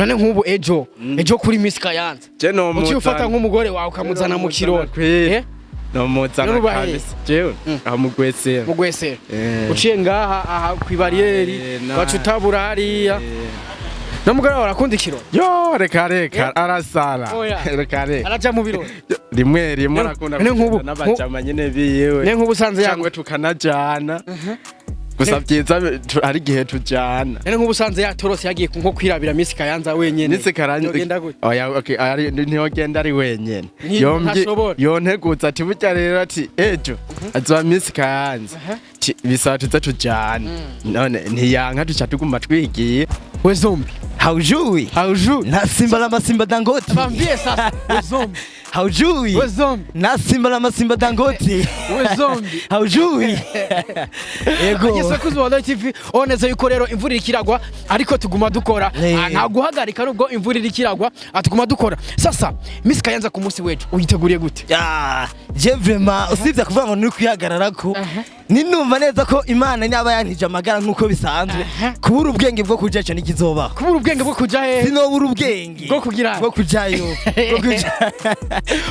None nk'ubu ejo kuri Miss Kayanza, Je no uciye ufata nk'umugore wawe ukamuzana mu kirori? Eh? Nomuzana. None uba hehe? Kabisa, jewe aho mu Gwesero. Mu Gwesero? Eh. Uciye ngaha aha kw'ibariyeri, waca utabura hariya. N'umugore wawe arakunda ikirori? Yo, reka reka, arasara. Oya. Reka reka. Araja mu birori? Rimwe rimwe arakunda None nk'ubu- kugenda n'abajama nyene biwe, Ne nk'ubu usanze cyangwa tukanajana. Gusa byiza hari igihe tujana. None nk'ubu usanze yatorose, yagiye nko kwirabira Miss Kayanza wenyene, Nitse karanje. yogenda gute? Oya, okay, ari ntiyogenda ari wenyene. Ntashobora. Yonteguza ati burya rero, ati ejo azoba Miss Kayanza. Ti, bisaba tuze tujane. None ntiyanka, tuca tuguma twigiye. We Zombi. Haujui. Haujui. Na simba la masimba Dangote. Bambie sasa, we Zombi. Haujui. We Zombi. Na simba la masimba Dangote. We Zombi. Haujui. Yego. Ageze kuzi wa TV, oneze yuko rero imvura iriko iragwa, ariko tuguma dukora. Ah, nta guhagarika nubwo imvura iriko iragwa. Ah, tuguma dukora. Sasa Miss Kayanza ku munsi w'ejo uyiteguriye gute? Ah, je vraiment, usibye kuvuga ngo nuri kwihagarara ko ninumva neza ko Imana niba yantije amagara nk'uko bisanzwe, kubura ubwenge bwo kuja ico ntikizobaho. Kubura ubwenge bwo kuja hehe? Sinobura ubwenge Bwo kugira? Bwo kujayo, bwo kuja.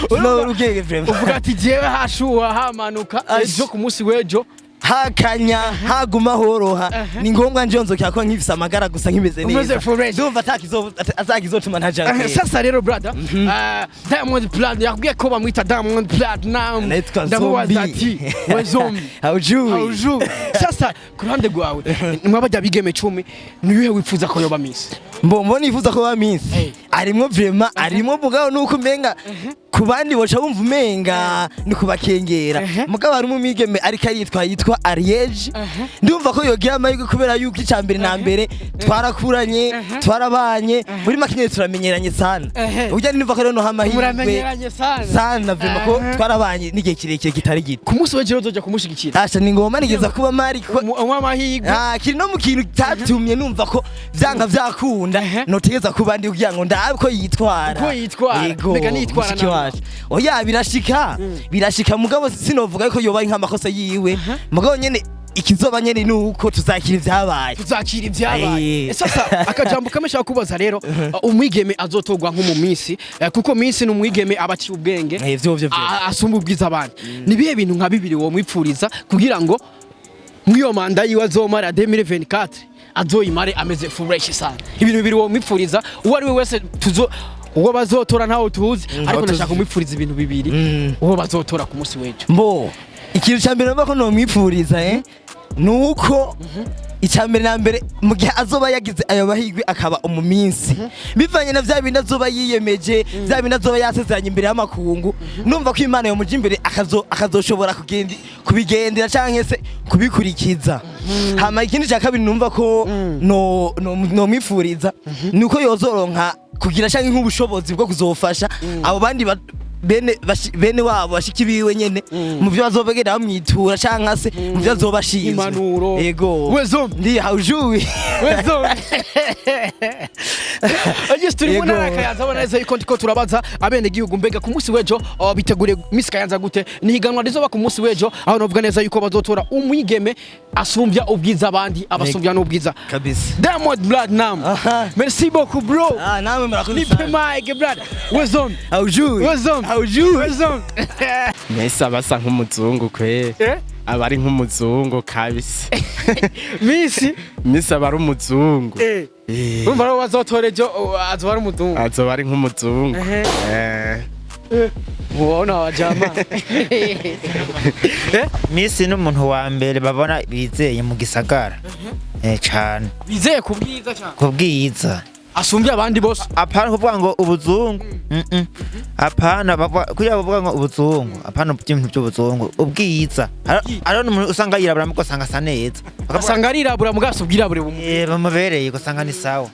Sinobura ubwenge vraiment. Uvuga ati jewe hashuha hamanuka, ejo ku munsi w'ejo. Hakanya haguma horoha, ni ngombwa nje nzokira ko nkifise amagara gusa, nkimeze Umeze neza. fresh. Ndumva atakizotuma ntaja. Sasa rero brother, Diamond Platnumz yakubwiye ko bamwita Diamond Platnumz. Naitwa Ndamubaza Zombie. ati we Zombi. Haujui. Haujui. Sasa ku ruhande rwawe, mwabajya bigeme 10, niwe wifuza ko yoba Miss? Mbombo nifuza ko ba Miss arimwo vraiment, arimwo, mugabo nuko umenga ku bandi boca bumva umenga ni kubakengera. Mugabo harimo umwigeme ariko aritwa, yitwa Ariege. Ndumva ko yogira amahirwe kubera yuko icya mbere na mbere twarakuranye, twarabanye, muri make nyene turamenyeranye sana. Burya ndumva ko rero noha amahirwe. Muramenyeranye sana. Sana vraiment, ko twarabanye n'igihe kirekire kitari gito. Ku munsi w'ejo uzoja kumushigikira? Asha, ni ngoma nigeza kuba mari kuko Umuha amahirwe. Ah, kiri no mu kintu cyatumye numva ko vyanka vyakunda notegeza kuba ndi kugira ngo ndabe ko yitwara. Uko yitwara. Yego, Mbega niyitwara mushiki nabi? wacu. Oya, birashika, birashika, mugabo sinovuga ko yoba ari nk'amakosa yiwe. Mugabo nyene ikizoba nyene nuko tuzakira ivyabaye. Tuzakira ibyabaye. Sasa akajambo kamwe shaka kubaza rero, umwigeme azotorwa nko mu minsi, kuko minsi ni umwigeme aba aciye ubwenge, Eh, vyo. asumba ubwiza abandi, ni bihe bintu nka bibiri wo mwipfuriza kugira ngo mw'iyo manda yiwe azomara 2024 azoyimare ameze fresh sana? Ibintu bibiri wo mwipfuriza, uwo ari we wese tuzo uwo bazotora ntawo tuzi, ariko ndashaka kumwipfuriza ibintu bibiri, uwo bazotora ku munsi w'ejo. Mbo ikintu cya mbere numva ko nomwipfuriza, nuko icya mbere na mbere, mu gihe azoba yagize ayo mahirwe akaba umuminsi, bivanye na vya bindi azoba yiyemeje, vya bindi azoba yasezeranye imbere y'amakungu, numva ko Imana yomuja imbere akazoshobora kubigendera canke se kubikurikiza. Hama ikindi cya kabiri numva ko nomwipfuriza nuko yozoronka kugira canke nk'ubushobozi bwo kuzofasha abo bandi bene wabo, bashiki biwe nyene, mu byo bazobegera bamwitura canke se mu byo azobashinzwe. Impanuro. Yego. We Zombi. Ndi haujui. We Zombi. Yes, turi mu ntara ya Kayanza. Abona neza yuko ndiko turabaza abenegihugu, mbega ku munsi w'ejo, oh, biteguriye Miss Kayanza gute? Ni higanwa rizoba ku munsi w'ejo, aho novuga neza yuko bazotora umwigeme asumbya ubwiza abandi, abasumbya n'ubwiza. Kabisa. Diamond Platnumz. Merci beaucoup, bro. Ah, namwe murakoze Nipe sana. mic, brother. We Zombi. Haujui. We Zombi. Haujui. We Zombi. Mbese aba asa nk'umuzungu kwe. Eh? Aba ari nk'umuzungu kabisa. Miss. Miss aba ari umuzungu. Eh. Urumva rero bazotora ejo, oh, azoba ari umuzungu. Azoba ari nk'umuzungu. Eh. Ubona wajama. Eh? Miss ni umuntu wa mbere babona bizeye mu gisagara, cane. Bizeye ku bwiza cyane. Ku bwiza. Asumbye abandi bose. Apana kuvuga ngo ubuzungu. Apana kugira bavuga ngo ubuzungu, apana ibintu by'ubuzungu, ubwiza. Hariho n'umuntu usanga yirabura muko usanga asa neza. Asanga arirabura mugaso ubwirabure bumu. Eh, bamubereye, ugasanga ni sawa.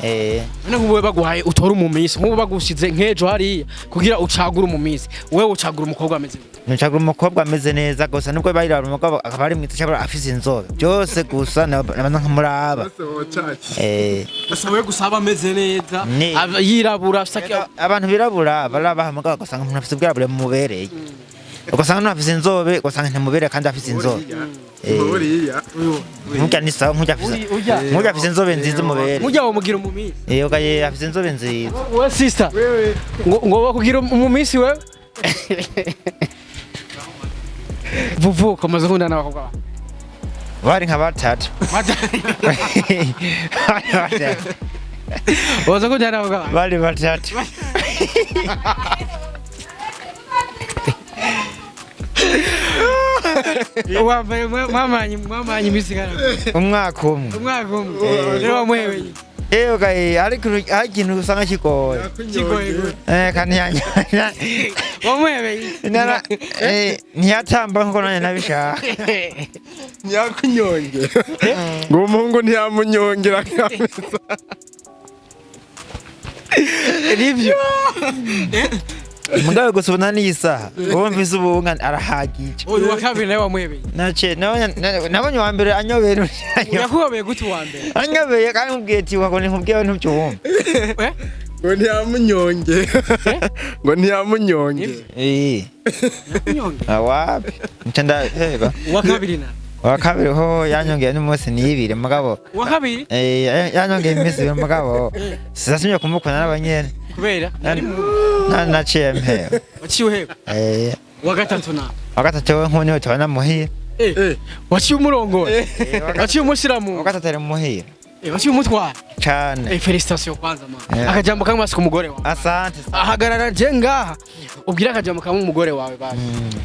None nk'ubu baguhaye utora umumisi, nk'ubu bagushize nk'ejo hariya kugira ucagure umumisi, wewe ucagura umukobwa ameze gute? Ncagura umukobwa ameze neza gusa, nubwo bayirabura umukobwa akaba ari mwiza cyangwa afise inzobe, byose gusa nabanza nkamuraba. Gusa wewe gusa aba ameze neza, yirabura, afise Abantu birabura barabaha mugabo ugasanga umuntu afise ubwirabure bumubereye. Ugasanga n'afise inzobe, ugasanga ntimubere kandi afise inzobe. Buriya. Nkurya ni sawa, nkurya afise Urya. nkurya afise inzobe nziza umubere. Mujya womugira umumisi? Oya, afise inzobe nziza. We sister, ngo bakugira umumisi wewe? Vuvu, komaze ukundana n'abakobwa bawe? Bari nka batatu. Bari batatu. Waza ukundana n'abakobwa bawe? Bari batatu. Wambaye mwamanye iminsi ingana? Umwaka umwe. Umwaka umwe rero wamuhebeye? Oya, ariko hari ikintu usanga kigoye. Kigoye gute? Kandi Wamuhebeye? Ntiyatamba nkuko nanjye nabishaka. Ntiyakunyongera ngo umuhungu ntiyamunyongera kabisa. Nivyo. Mugabe gusa ubona n'iyi saha uwo mvise ubu arahagije. Uyu wa kabiri nawe wamuhebeye? Nace nabonye uwa mbere anyobera. Yakuhobeye gute uwa mbere? Anyobeye kandi nkubwiye ati wako nkubwiye ntubyumva. Eh? Ngo ntiyamunyongera, ngo ntiyamunyongera. Eh. Yakunyonge? Wapi, nca ndaheba. Uwa kabiri na Uwa kabiri ho yanyongeye n'umunsi nibire mugabo. Uwa kabiri? Eh, yanyongeye iminsi ibiri mugabo sinasubye kumukunda n'abanyene. Kubera? Naciye mpeba. Waciye uheba? Eh. Uwa gatatu na Uwa gatatu we nk'ubu niwe tubana muhira. Eh, waciye umurongora, waciye umushyira mu Uwa gatatu ari muhira. Eh, waciye umutwara? Cane. Eh, félicitations kwanza man. Yeah. Akajambo kamwe basi ku mugore wawe. Asante. Ahagarara je ngaha ubwire akajambo kamwe umugore wawe basi.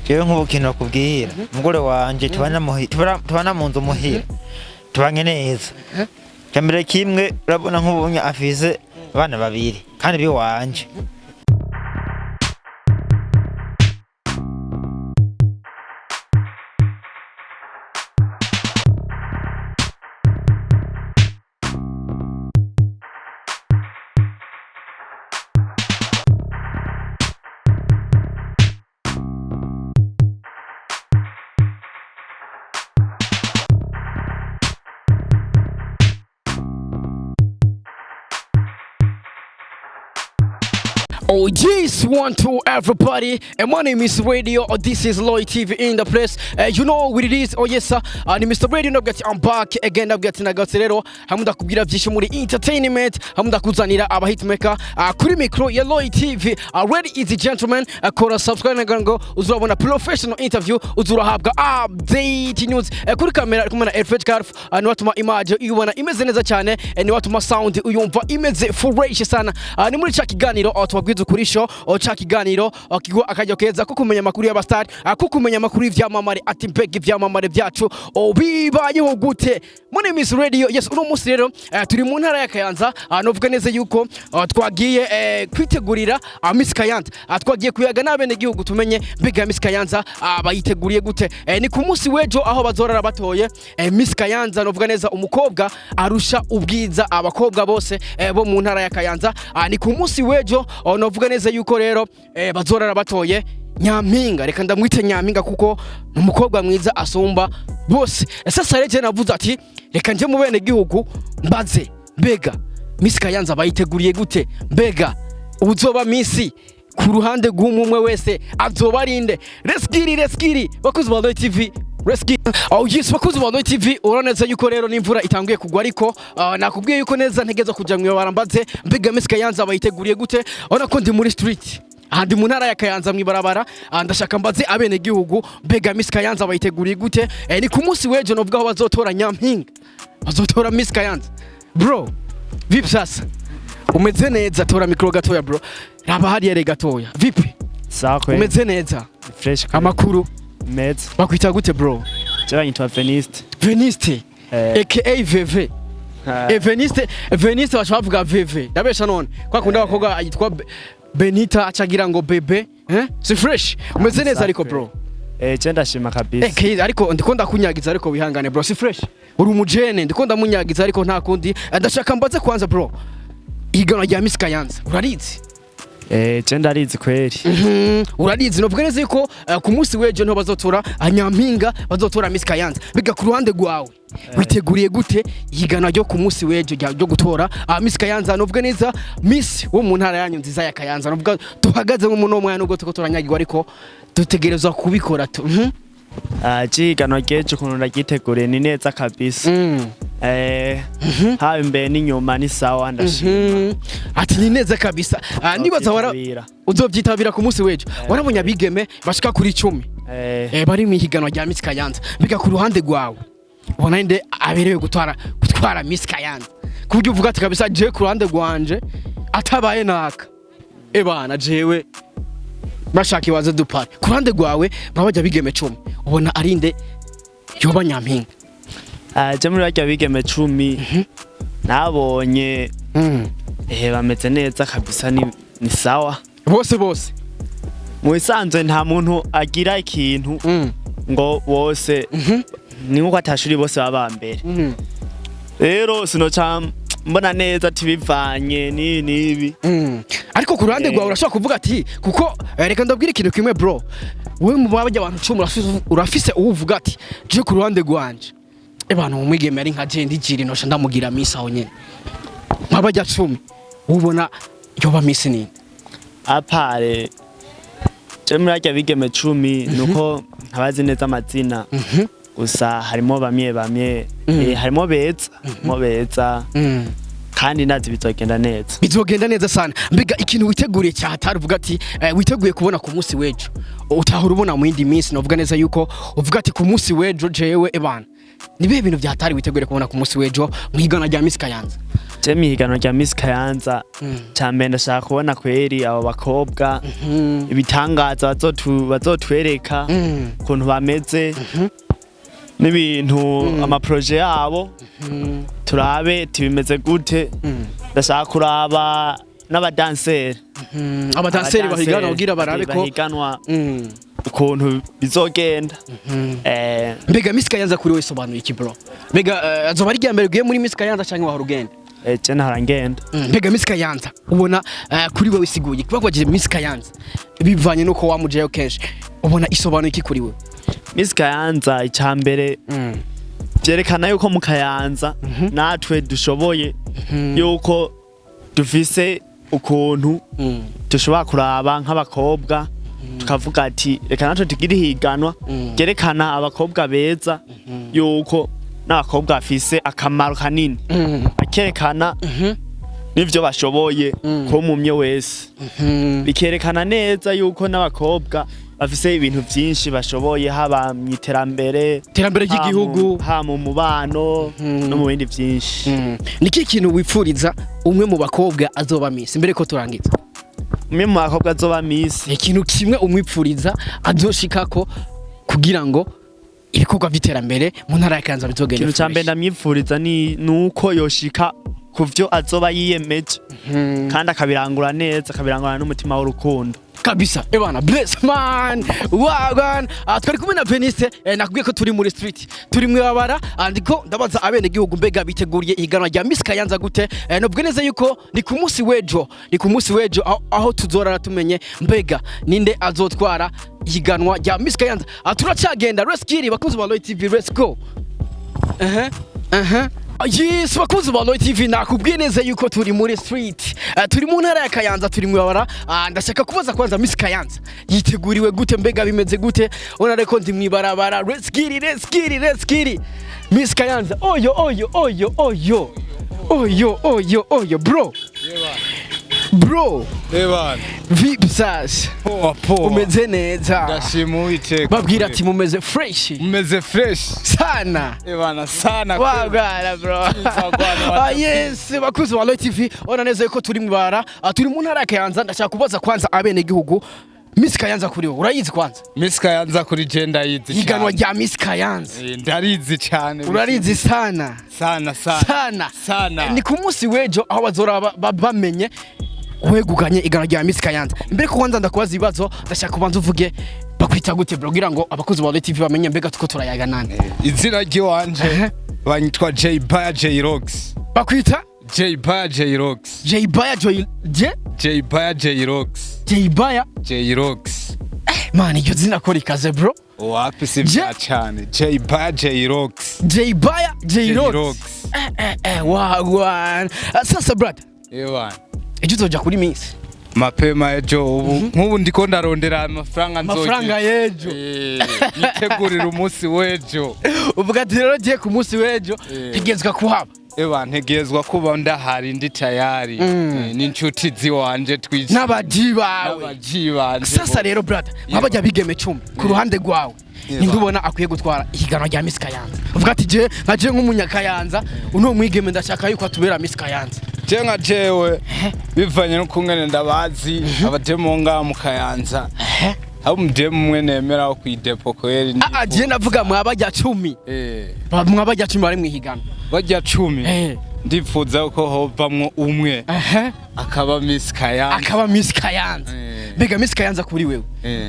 Jewe nk'ubu kintu nakubwira umugore wanje tubana muhira, tubana mu nzu muhira, tubanye neza. Cyambere kimwe urabona nk'ubunye afise abana babiri kandi biwanje. Oh yes, one to everybody. And my name is Radio. Oh, this is Lloyd TV in the place. You know what it is. Oh yes, sir. Ni Mr. Radio nabwo ati I'm back again, nabwo ati nagatse rero hamwe ndakubwira byinshi muri entertainment, hamwe ndakuzanira aba hitmaker kuri micro ya Lloyd TV. Ready is gentlemen. Kora subscribe nagira ngo uzurabona professional interview, uzurahabwa update news. Kuri kamera ari kumwe na Elfred Carf. Ni watuma image uyibona imeze neza cyane, ni watuma sound uyumva imeze fresh sana. Ni muri ca kiganiro aho tubabwiza ukuri show, aho ca kiganiro aho kiguha akaryo keza ko kumenya amakuru y'abastar, ko kumenya amakuru y'ivyamamare, ati mbega ivyamamare byacu bibayeho gute? Muri Miss Radio, yes, uno munsi rero turi mu ntara ya Kayanza. Novuga neza yuko twagiye kwitegurira Miss Kayanza. Twagiye kuyaga n'abene gihugu tumenye mbega Miss Kayanza bayiteguriye gute. Ni ku munsi w'ejo aho bazorara batoye Miss Kayanza, novuga neza umukobwa arusha ubwiza abakobwa bose bo mu ntara ya Kayanza. Ni ku munsi w'ejo, novuga neza yuko rero bazorara batoye Nyampinga. Reka ndamwite Nyampinga kuko ni umukobwa mwiza asumba bose. Sasa rero je navuze ati reka nje mu bene gihugu mbaze mbega Miss Kayanza bayiteguriye gute, mbega uzoba Miss ku ruhande rw'umwe wese azoba arinde. Let's get it, let's get it, bakuzi ba Lloyd TV, let's get it. Oh yes, bakuzi ba Lloyd TV, urabona neza yuko rero n'imvura itanguye kugwa, ariko nakubwiye yuko neza ntegeza kuja mw'ibarabara mbaze mbega Miss Kayanza bayiteguriye gute. Urabona ko ndi muri street aha, ndi mu ntara ya Kayanza mw'ibarabara. Ndashaka mbaze abene gihugu mbega Miss Kayanza bayiteguriye gute. Ni ku munsi w'ejo novuga aho bazotora Nyampinga, bazotora Miss Kayanza. Bro, vipi sasa, umeze neza? Tora mikro gatoya bro, raba hariya re gatoya. Vipi? Sawa kweli. Umeze neza? Fresh kweli. Amakuru? Meza. Bakwita gute bro? Je banyitwa Veniste. Veniste? Eh. Aka VV? Veniste, Veniste baca bavuga VV, ndabesha none kwa kundi abakobwa yitwa Benita acagira ngo bebe, eh? Si fresh, umeze neza ariko bro? Je ndashima kabisa. Eh, ariko ndiko ndakunyagiza, ariko wihangane bro, si fresh, uri umujene, ndiko ndamunyagiza ariko nta kundi. Ndashaka mbaze kwanza bro, ihiganwa rya Miss Kayanza urarizi? Je ndarizi kweri. Urarizi, novuga neza yuko ku munsi w'ejo niho bazotora nyampinga, bazotora Miss Kayanza. Biga ku ruhande rwawe witeguriye gute ihiganwa ryo ku munsi w'ejo ryo gutora Miss Kayanza, novuga neza Miss wo mu ntara yanyu nziza ya Kayanza? Novuga tuhagaze mu no mwanya, nubwo tuko turanyagirwa, ariko dutegerezwa kubikora tu. Je ihiganwa ry'ejo ukuntu ndagyiteguriye ni neza kabisa. Haba imbere n'inyuma ni sawa, ndashima. Ati ni neza kabisa. Nibaza wara Nzovyitabira. Uzovyitabira ku munsi w'ejo. Warabonye abigeme bashika kuri 10 bari mu ihiganwa rya Miss Kayanza. Biga ku ruhande rwawe ubona nde aberewe gutwara Miss Kayanza, ku buryo uvuga ati kabisa je ku ruhande rwanje atabaye naka ebana jewe bashaka iwaze dupare? Ku ruhande rwawe bajya bigeme 10, ubona arinde yoba nyampinga? Je muri barya bigeme 10 nabonye bameze neza kabisa, ni sawa. Bose bose? Mu bisanzwe nta muntu agira ikintu ngo bose ni nkuko atashuri bose baba mbere. Rero sinoca mbona neza ati bivanye n'ibi n'ibi. Ariko ku ruhande rwawe urashobora kuvuga ati kuko reka ndabwire ikintu kimwe, bro, wewe mu bajya abantu 10 urafise uwo uvuga ati je ku ruhande rwanje ebana umwigeme ari nka je ndigira inosha ndamugira Miss aho nyene, nk'abajya 10 ubona yoba Miss nini? À part je muri barya bigeme 10 nuko ntabazi neza amazina, gusa harimo bamwe bamwe harimo beza kandi ndazi bizogenda neza. Bizogenda neza sana. Mbega ikintu witeguriye cyahatari uvuga ati witeguye kubona ku munsi w'ejo utahora ubona mu yindi minsi, novuga neza yuko uvuga ati ku munsi w'ejo jewe ebana, nibihe bintu byahatari witeguriye kubona ku munsi w'ejo mu higanwa rya Miss Kayanza? Je mw'ihiganwa rya Miss Kayanza, ca mbere ndashaka kubona kweri abo bakobwa ibitangaza bazotwereka ukuntu bameze n'ibintu ama projets yabo, turabe tibimeze gute. Ndashaka kuraba n'abadanseri. Abadanseri bahiganwa kugira barabe ko bahiganwa ukuntu bizogenda. Mbega Miss Kayanza kuri we isobanuye iki, bro? Mbega azoba ari irya mbere ugiye muri Miss Kayanza cyangwa wahora ugenda? Je nahora ngenda. Mbega Miss Kayanza ubona kuri wewe isiguye kuba kwagira Miss Kayanza, bivanye nuko wamujeyo kenshi, ubona isobanuye iki kuri wewe? Miss Kayanza icya mbere vyerekana yuko mu Kayanza natwe dushoboye, yuko dufise ukuntu dushobora kuraba nk'abakobwa tukavuga ati reka natwe tugire ihiganwa ryerekana abakobwa beza, yuko n'abakobwa bafise akamaro kanini, bakerekana n'ivyo bashoboye ko mumye wese, bikerekana neza yuko n'abakobwa bafise ibintu vyinshi bashoboye, haba mu iterambere iterambere ry'igihugu, haba mu mubano no mu bindi vyinshi. Ni iki kintu wipfuriza umwe mu bakobwa azoba Miss mbere ko turangiza? Umwe mu bakobwa azoba Miss, Ni ikintu kimwe umwipfuriza azoshikako kugira ngo ibikorwa by'iterambere mu ntara ya Kayanza bizogende ikintu ca mbere fresh. ndamwipfuriza ni nuko yoshika ku vyo azoba yiyemeje kandi akabirangura neza, akabirangura n'umutima w'urukundo. Kabisa, ebana, bless man wagwan. Twari kumwe na Venice. Nakubwiye ko turi muri street, turi mwibabara. Ndiko ndabaza abene gihugu mbega biteguriye ihiganwa rya Miss Kayanza gute. Nubwo neza yuko ni ku munsi w'ejo, ni ku munsi w'ejo aho tuzorara tumenye mbega ninde azotwara ihiganwa rya Miss Kayanza. Turacagenda, let's get it, bakunzi ba Roy TV, let's go. Aha aha, yes, bakunzi ba Roy TV, nakubwiye neza yuko turi muri street. Turi mu ntara ya Kayanza, turi mwibabara. Ndashaka kubaza kwanza Miss Kayanza yiteguriwe gute, mbega bimeze gute? Ubona reko ndi mwibarabara. Let's get it, let's get it, let's get it. Miss Kayanza, oyo oyo oyo oyo oyo oyo oyo, bro, bro. Ebana. Vipi sasa? Poa poa. Umeze neza? Ndashima Uwiteka. Babwira ati mumeze fresh. Mumeze fresh. Sana. Ebana, sana. Wagwana, bro. Wagwana. Yes, bakuzi ba Roy TV, ona neza yuko turi mwibara. Turi mu ntara ya Kayanza. Ndashaka kubaza kwanza abene gihugu, Miss Kayanza kuri wowe urayizi kwanza? Miss Kayanza kuri je ndayizi. Higanwa cyane. rya Miss Kayanza. Ndarizi cyane. Urarizi sana? Sana sana. Sana. Sana. Ni ku munsi w'ejo aho bazora bamenye wegukanye iganwa rya Miss Kayanza. Imbere ko kwanza ndakubaza ibibazo, ndashaka kubanza uvuge bakwita gute, bro, kugira ngo abakozi ba Roy TV bamenye mbega tuko turayaga nande. Izina ry'iwanje banyitwa J Baya J Rox. Bakwita J Baya J Rox. J Baya J J J Baya J Rox. J Baya. J Rox. Man, iryo zina ko rikaze, bro. Wapi, si vya cyane. J Baya J Rox. J Baya J J Rox. Rox. Eh eh eh, wagwan. Sasa brother, Ewa. ejo uzoja kuri Miss? Mapema ejo, ubu nk'ubu ndiko ndarondera amafaranga nzogira. Amafaranga y'ejo. Nitegurira umunsi w'ejo. Uvuga ati rero giye ku munsi w'ejo ntegerezwa kuhaba. Ewa, ntegerezwa kuba ndahari, ndi tayari. N'inshuti ziwanje twishi N'abaji bawe. N'abaji banje. Sasa rero brother, nk'abajya bigeme 10 ku ruhande rwawe, ninde ubona akwiye gutwara ihiganwa rya Miss Kayanza? Uvuga ati je nka je nk'umunyakayanza, uno mwigeme ndashaka yuko atubera Miss Kayanza. Je nka jewe, bivanye n'ukungene ndabazi abademu ngaha mu Kayanza, hari umudemu umwe nemera wo kw'idepo kweri. Ah, je ndavuga mwabajya 10. Mwabajya 10 bari mu ihiganwa. Bajya 10, ndipfuza ko hovamwo umwe akaba Miss Kayanza. Akaba Miss Kayanza. Mbega Miss Kayanza kuri wewe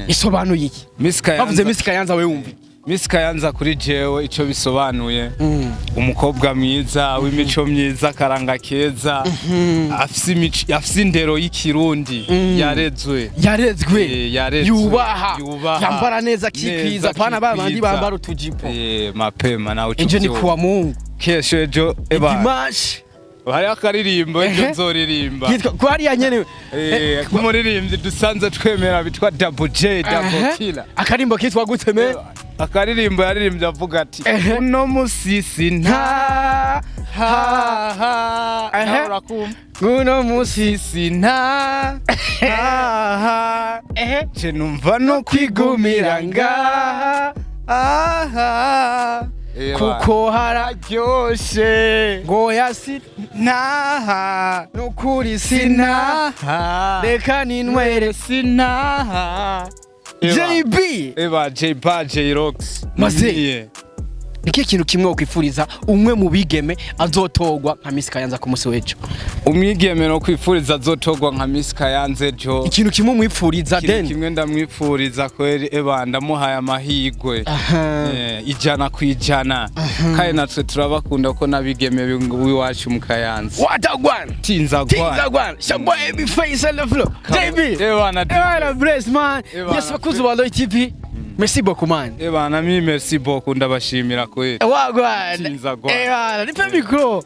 isobanuye iki? Miss Kayanza. Bavuze Miss Kayanza, wewe wumva iki? Miss Kayanza kuri jewe ico bisobanuye, umukobwa mwiza w'imico myiza, akaranga keza, afise indero y'ikirundi, yarezwe. Yarezwe. Yarezwe. Yubaha. Yubaha. Yambara neza, akikwiza. Neza, pana babandi akikwiza. bambara utujipo. Mapema nawe. Ejo ni kuwa Mungu. Kesho ejo eba. Dimanche. Hariho akaririmbo ejo nzoririmba. Yitwa ko hariya nyene. K'umuririmbyi dusanze twemera bitwa Double J Double Killer. Akarimbo kitwa gute me? Akaririmbo yaririmbye avuga ati uno musisi nta ha ha. Nawe urakumva. Uno musi sisi nta ha ha, je numva no kwigumira ngaha aha kuko hararyoshe. Ngo yasi ntaha nukuri sina sinaha reka ninywere sinaha. JB. Eba J Ba J Rox. Maze. Niye. Ni kihe kintu kimwe wokwifuriza umwe mu bigeme azotogwa nka Miss Kayanza ku munsi w'ejo? Umwigeme no kwifuriza azotogwa nka Miss Kayanza ejo, Ikintu kimwe umwipfuriza. ikintu Den kimwe ndamwipfuriza kweri, eba ndamuhaye amahigwe 100%, kandi natwe turabakunda ko n'abigeme b'iwacu mu Kayanza. Watagwan. Tinzagwana. Tinzagwan. Shaboy AB face on the floor. JB. Ebana. Ebana bless man. Ebana. Yes, bakuzi ba Roy TV. Merci beaucoup man. Ebana, mi merci beaucoup, ndabashimira kweri. Wagwan. Tinzagwan. Ebana, nipe micro.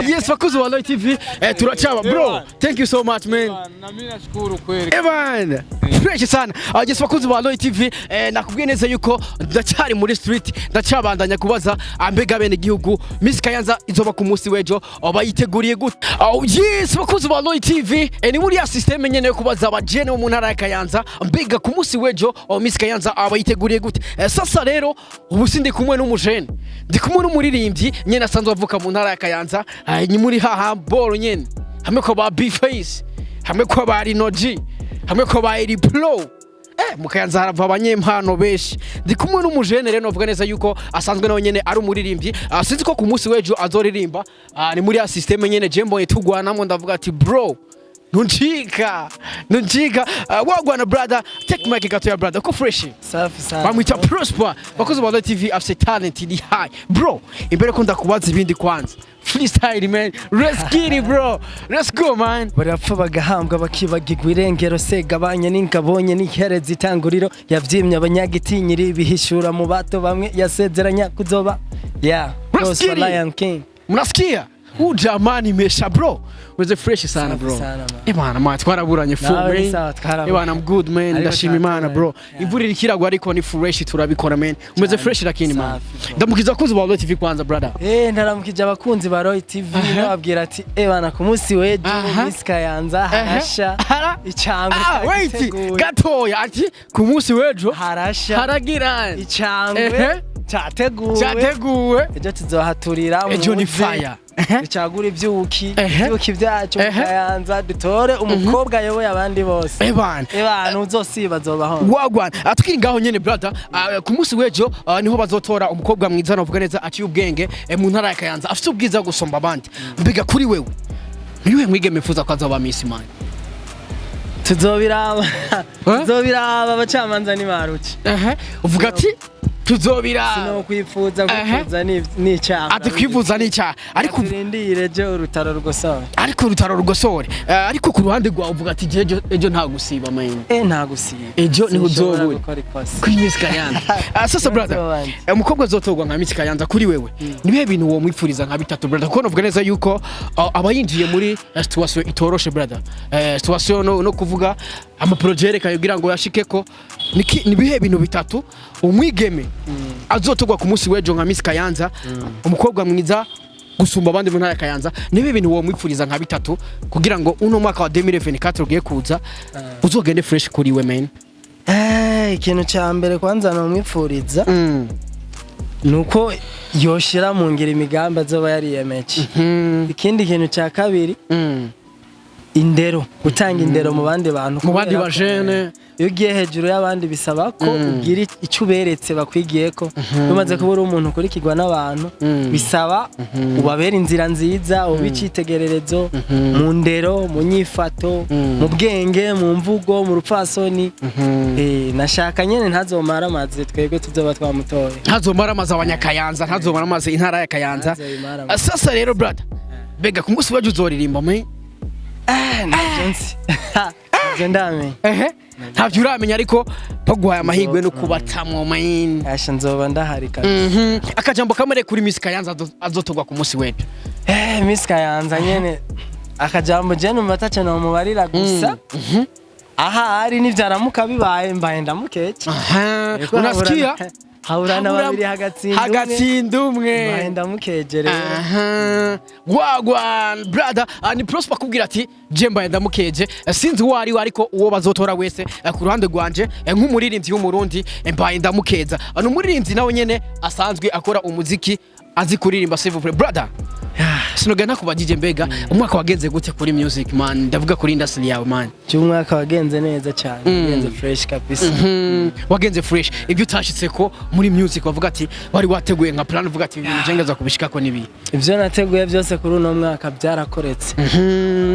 Yes, bakuzi ba Roy TV. Turachaba bro. Ebana. Thank you so much man. Ebana, nami nashukuru kweri. Evan, fresh sana. Yes, bakunzi ba Roy TV, nakubwiye neza yuko ndacyari muri street, ndacyabandanya kubaza ambega bene gihugu Miss Kayanza izoba ku munsi w'ejo bayiteguriye gute. Oh, yes, bakunzi ba Roy TV, ni muri ya system nyene yo kubaza abajene bo mu ntara ya Kayanza mbega ku munsi w'ejo Miss Kayanza abayiteguriye gute. Sasa rero ubu sindi kumwe n'umujene, ndi kumwe n'umuririmbyi nyene asanzwe avuka mu ntara ya Kayanza, ni muri haha ball nyene hamwe ko ba B-Face, hamwe ko ba Rino G, hamwe ko ba Eri Pro. Mu Kayanza harava abanyempano benshi. Ndi kumwe n'umujene rero novuga neza yuko asanzwe nawe nyene ari umuririmbyi. Sinzi ko ku munsi w'ejo azoririmba. Ni muri ya system nyene je mbonye tugwanamo ndavuga ati bro, ntuncika ntuncika. Wagwana brother, take mic gatoya brother, ko fresh. Safi sana. Bamwita Prosper, bakozi ba Roy TV, afise talent iri high bro. Imbere ko ndakubaza ibindi, kwanza freestyle man, let's get it bro, let's go man. Barapfa bagahambwa bakibagirwa irengero, segabanye n'ingabonye n'ihereza itanguriro yavyimye abanyagitinyiri bihishura mu bato bamwe yasezeranya kuzoba yeah. Let's Prosper get it. Lion King. Mnasikia huu jamani mesha bro, weze fresh sana Safi bro. sana, man. Eh bana man, twaraburanye full Nawe ni man. sawa, twaraburanye. Eh bana, I'm good man. Ariko Ndashima Imana bro. Yeah. Imvura iriko iragwa ariko ni fresh, turabikora man, umeze fresh lakini man. Safi, bro. Ndamukiza kuzi wa Roy TV kwanza brother. Ndaramukije abakunzi ba Roy TV, nababwira ati eh bana, ku munsi w'ejo Miss Kayanza harasha. Icangwe Ah, wait. cyateguwe. Gatoya ati ku munsi w'ejo harasha. Haragira. Icangwe cyateguwe. Cyateguwe. Ejo tuzohaturira. Ejo ni Muze fire. ducagure ivyuki byacu mu Kayanza, dutore umukobwa ayoboye abandi bose. Eh bana. Ebana, uzosiba azobaho. Wagwan, atukiri ngaho nyene brother, ku munsi w'ejo niho bazotora umukobwa mwiza navuga neza aciye ubwenge mu ntara ya Kayanza, afite ubwiza gusumba abandi. Mbega kuri wewe niwe mwigeme mfuza ko azoba Miss man? Tuzobiraba, tuzobiraba, abacamanza nibaruce. Uvuga ati Tuzobira. Sinokwifuza Aha. kwifuza n'icyaha. Ati kwivuza n'icyaha, ariko turindire ejo urutaro rugosora. Ariko urutaro rugosore. Ariko ku ruhande rwawe uvuga ati ejo, ejo nta gusiba, man. Nta gusiba. Ejo niho Sinshobora uzobura. gukora ikosa. Kuri Miss Kayanza. Sasa brother, Nzobanje. umukobwa azotorwa nka Miss Kayanza, kuri wewe nibihe bintu uwo mwipfuriza nka bitatu, brother? Kuko novuga neza yuko aba yinjiye muri situation itoroshe, brother. Situation no kuvuga ama projet kugira ngo yashikeko. Nibihe bintu bitatu umwigeme azotorwa ku munsi w'ejo nka Miss Kayanza, umukobwa mwiza gusumba abandi mu ntara ya Kayanza, nibihe bintu uwo mwipfuriza nka bitatu kugira ngo uno mwaka wa 2024 ugiye kuza uzogende fresh kuri we, man? Ikintu cya mbere kwanza nomwipfuriza nuko yoshira mu ngiro imigambi azoba yariyemeje. Ikindi kintu cya kabiri, indero, gutanga indero mu bandi bantu, Mu bandi kubera ko, bajene. iyo ugiye hejuru y'abandi bisaba ko ugira icyo uberetse bakwigiye ko. Umaze kuba uri umuntu ukurikirwa n'abantu, bisaba ubabera inzira nziza, ube icyitegererezo mu ndero, mu nyifato, mu bwenge, mu mvugo, mu rupfasoni. Nashaka nyene ntazomara amazi twebwe tuzoba twamutoye. Ntazomara amazi abanyakayanza, ntazomara amazi intara ya Kayanza. Ntazomara amazi. Sasa rero brother, bega ku munsi w'ejo uzoririmba me? Ntabyo nzi, ntabyo ndamenya. Ehe, ntabyo uramenya, ariko baguhaye amahirwe no kubatamwo, man. Asha, nzoba ndahari kabisa. Akajambo kamwe kuri Miss Kayanza azotorwa ku munsi w'ejo. Miss Kayanza nyene, akajambo je numva ataco nomubarira, gusa aha ari nivyaramuka bibaye mbaye ndamukeke. Aha, Yego, unasikia? Haburana babiri hagatsinda umwe. Hagatsinda umwe. Mbaye ndamukeje rero. Aha. Wagwan brother. Ni Prosper kubwira ati je mbaye ndamukeje. Sinzi uwo ari we, ariko uwo bazotora wese, ku ruhande rwanje, nk'umuririmbyi w'umurundi, mbaye ndamukeza. Ni umuririmbyi nawe nyene asanzwe akora umuziki, azi kuririmba, s'il vous plaît. Brother, sinogana nakubajije, mbega umwaka wagenze gute kuri music, man? Ndavuga kuri industry yawe, man. Cy'umwaka wagenze neza cyane, wagenze fresh kabisa. Wagenze fresh. Ibyo utashitse ko muri music wavuga ati wari wateguye nka plan, uvuga ati ibintu jengeza kubishikako nibi? Ibyo nateguye byose kuri uno mwaka byarakoretse,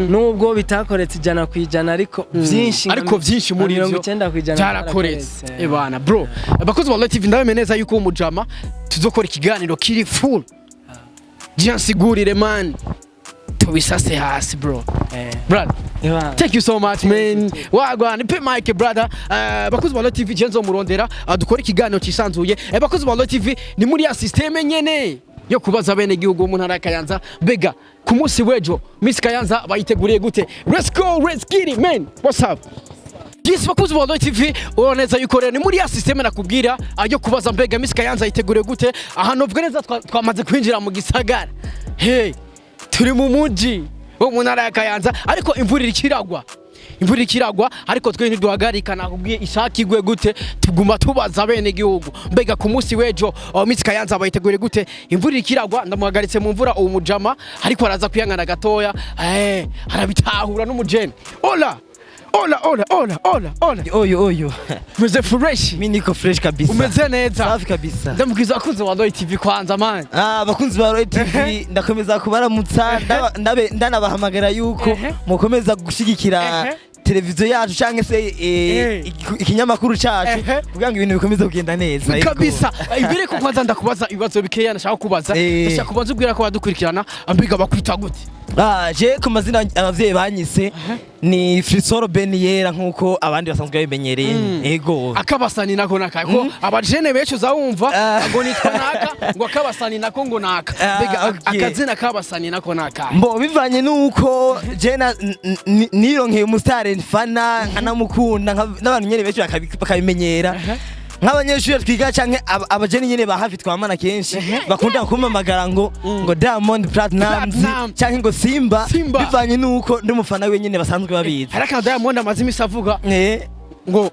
nubwo bitakoretse 100%, ariko byinshi nka Ariko byinshi muri nka ivyo 90% byarakoretse. Ebana bro, abakozi ba Light TV, ndabemeye neza yuko umujama tuzokora ikiganiro kiri full. Jansigurire man, tubisase hasi, bro. Brother, Ebana. thank you so much, man. Wagwan pe Mike, brother. Bakozi ba Light TV, jenzo murondera, dukora ikiganiro cisanzuye. Bakozi ba Light TV, ni muri ya système nyene yo kubaza bene gihugu mu ntara ya Kayanza, mbega ku munsi w'ejo Miss Kayanza bayiteguriye gute? Let's go, let's get it, man. What's up? Yes, bakuzi ba Royal TV, urabona neza yuko rero ni muri ya système nakubwira ayo kubaza mbega Miss Kayanza yiteguriye gute. Ahantu uvuga neza twamaze kwinjira mu gisagara. Hey, turi mu muji wo mu ntara ya Kayanza, ariko imvura irikiragwa, imvura ikiragwa, ariko twe ntiduhagarika. Nakubwiye, ishaki igwe gute, tuguma tubaza bene gihugu mbega ku munsi w'ejo Miss Kayanza bayiteguriye gute. Imvura ikiragwa, ndamuhagaritse mu mvura uwo mujama, ariko araza kwiyangana gatoya, arabitahura n'umujene. Hola hola hola hola hola hola. Oyo oyo. Umeze fresh? Mimi niko fresh kabisa. Umeze neza? Safi kabisa. Ndamubwiza abakunzi ba Royal TV kwanza, man. Abakunzi ba Royal TV, ndakomeza kubaramutsa, ndanabahamagara yuko mukomeza gushigikira televiziyo yacu cyangwa se ikinyamakuru cyacu kugira ngo ibintu bikomeze kugenda neza. Yego. Kabisa. Imbere ko kwanza ndakubaza ibibazo bikeya nashaka kubaza, ndashaka kubanza ubwira ko badukurikirana, ambiga bakwita gute? Je ku mazina abavyeyi banyise ni Frisoro Beniyera, nkuko abandi basanzwe babimenyereye. Ego. Akabasani nako naka ko abajene benshi uzawumva ngo nitwa naka, ngo akabasani nako ngo naka. Mbega akazina kabasani nako naka? Mbo bivanye nuko je nironkeye umusitari mfana nkanamukunda, n'abantu nyene benshi bakabimenyera, nk'abanyeshuri twiga canke abajeni nyene ba hafi twamana, kenshi bakunda kumpamagara ngo Diamond Platnumz Platnumz. canke ngo Simba, Simba. bivanye nuko ndi umufana we nyene basanzwe babizi. Hari akantu Diamond amaze imisi avuga ngo